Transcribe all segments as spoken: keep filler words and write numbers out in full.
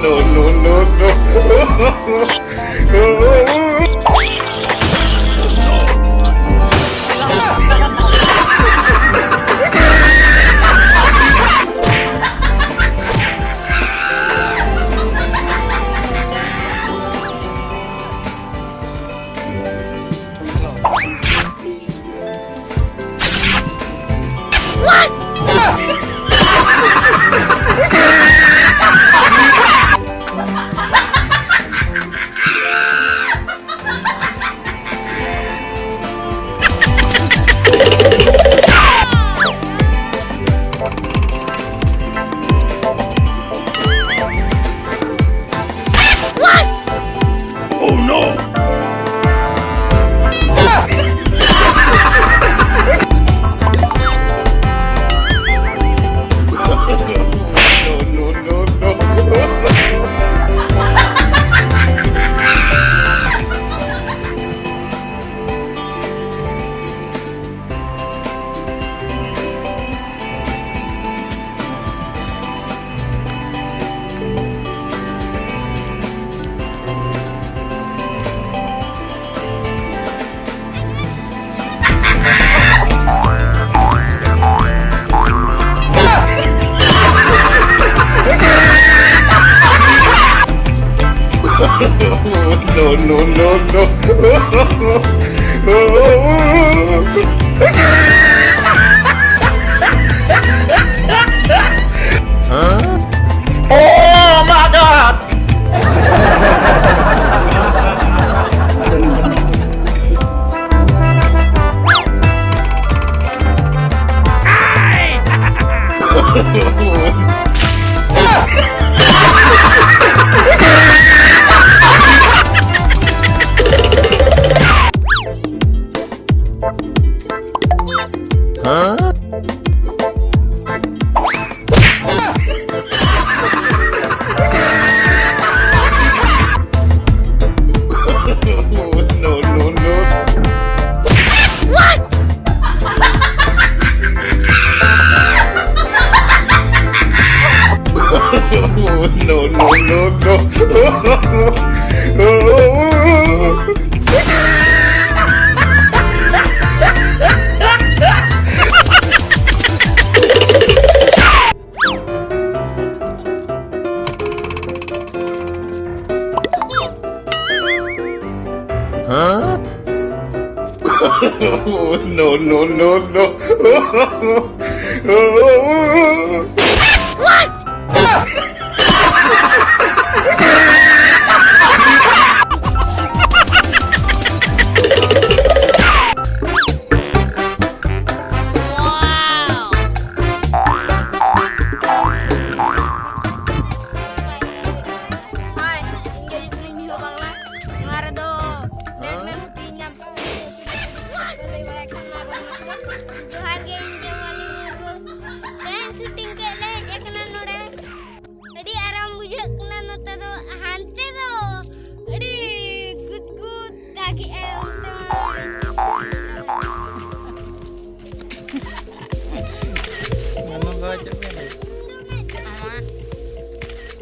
No, no, no, no. Oh no! No, no, no, no. No, no, no, no. Oh my God! No, no, no. No, no, no, no. No, no, no, no. ᱦᱟᱭ, ᱤᱧ ᱜᱮ ᱦᱩᱭᱩᱜ ᱠᱟᱹᱱᱟᱹᱧ ᱢᱤᱦᱩ ᱯᱟᱜᱽᱞᱟ᱾ ᱱᱚᱣᱟ ᱨᱮᱫᱚ ᱰᱮᱰ ᱢᱮᱱ shooting ᱧᱟᱢ ᱠᱟᱱᱟ᱾ ᱞᱟᱹᱭ ᱵᱟᱲᱟᱭ ᱠᱷᱟᱱ ᱢᱟ ᱟᱫᱚ ᱡᱚᱦᱟᱨ ᱜᱮ, ᱤᱧ ᱜᱮ ᱢᱟᱹᱞᱤ ᱢᱩᱨᱢᱩ᱾ ᱛᱮᱦᱮᱧ ᱥᱩᱴᱤᱝ ᱠᱮᱫ ᱞᱮ ᱦᱮᱡ ᱟᱠᱟᱱᱟ ᱱᱚᱰᱮ᱾ ᱟᱹᱰᱤ ᱟᱨᱟᱢ ᱵᱩᱡᱷᱟᱹᱜ ᱠᱟᱱᱟ ᱱᱚᱛᱮ ᱫᱚ᱾ ᱦᱟᱱᱛᱮ ᱫᱚ ᱟᱹᱰᱤ ᱜᱩᱫ ᱜᱩᱫ ᱫᱟᱜᱮᱜᱼᱟᱭ, ᱚᱱᱛᱮ ᱢᱟ᱾ ᱢᱟᱱᱚ ᱫᱚ ᱪᱮᱫ ᱠᱚ ᱞᱟᱹᱭᱟ?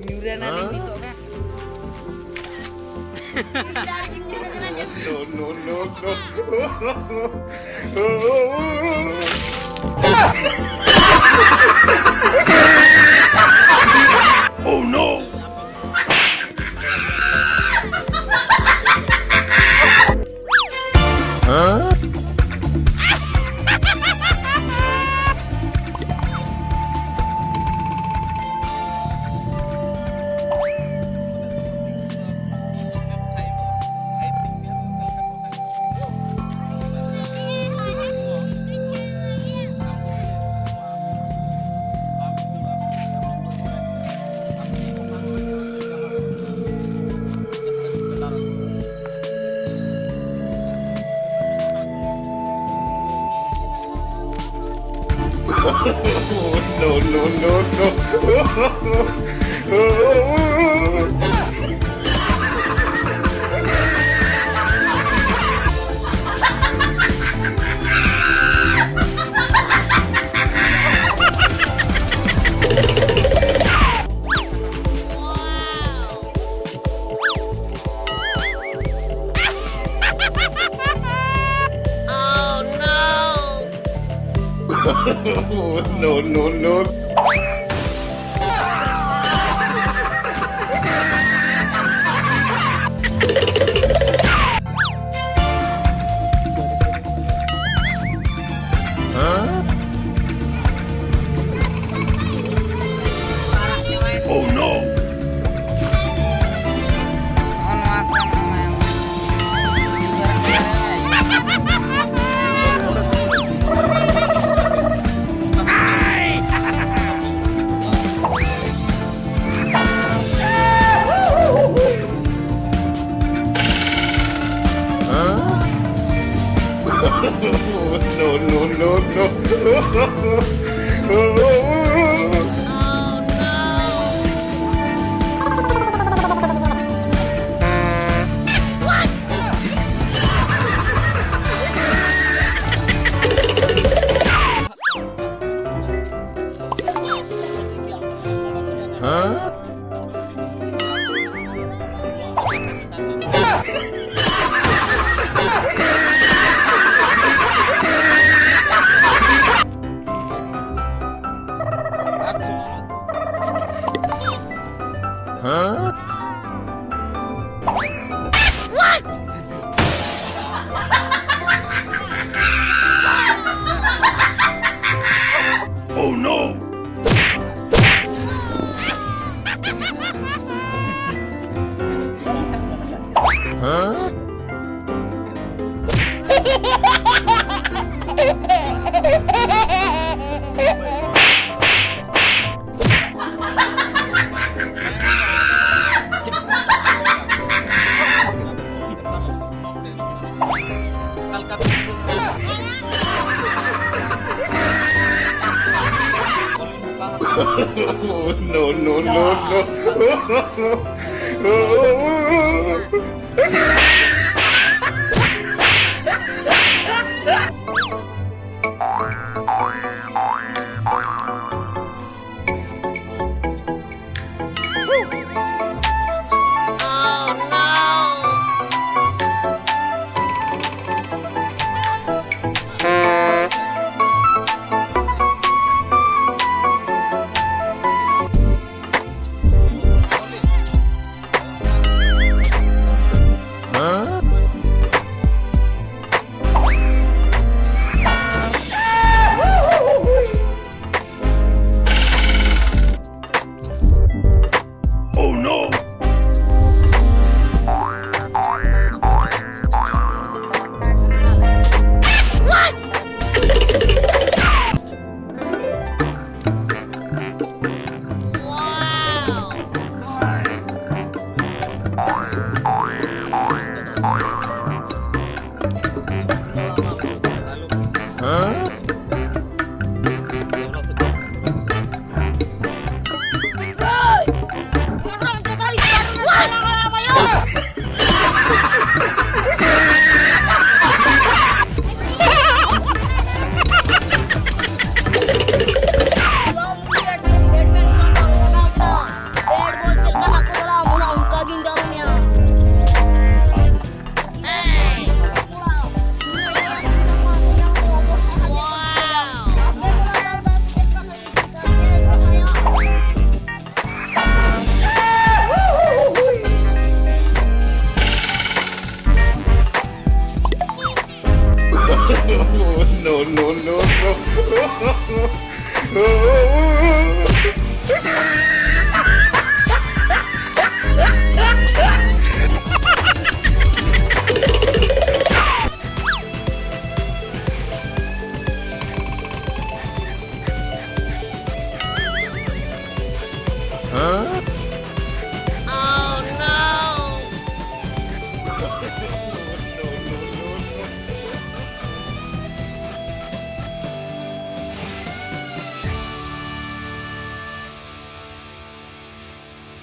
ᱧᱩᱨᱮᱱᱟᱞᱤᱧ ᱱᱤᱛᱚᱜ ᱜᱮ᱾ No, no, no, no. Oh no! No, no, no, no. No, no, no. Oh no! No, no, no, no. Oh no! No, no, no, no.